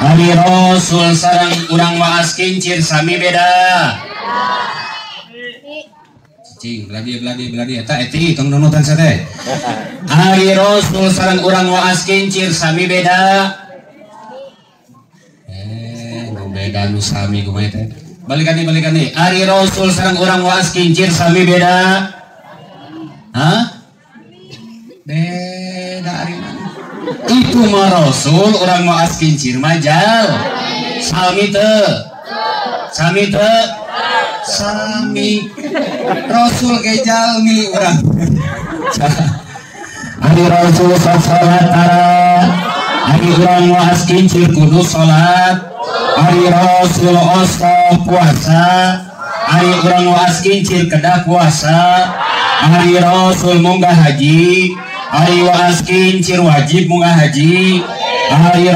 Ari Rasul sareng urang waas kincir sami beda. Cing, beladi eta eti tong nunutan sate. Ari Rasul sareng urang waas kincir sami beda. Nu beda nu sami kumaha teh? Balikan nih. Ari Rasul sareng urang waas kincir sami beda. Hah? Beda ari mana? Itu mah Rasul urang waas kincir mah jal. Sami teu? Sami teu? Sami. Rasul ge jalmi urang. Ari Rasul salat tara. Ari urang waas kincir kudu salat. Ari Rasul osto puasa. Ari urang waas kincir kedah puasa. Ari Rasul munggah haji. Ari waas kincir wajib munggah haji. Ari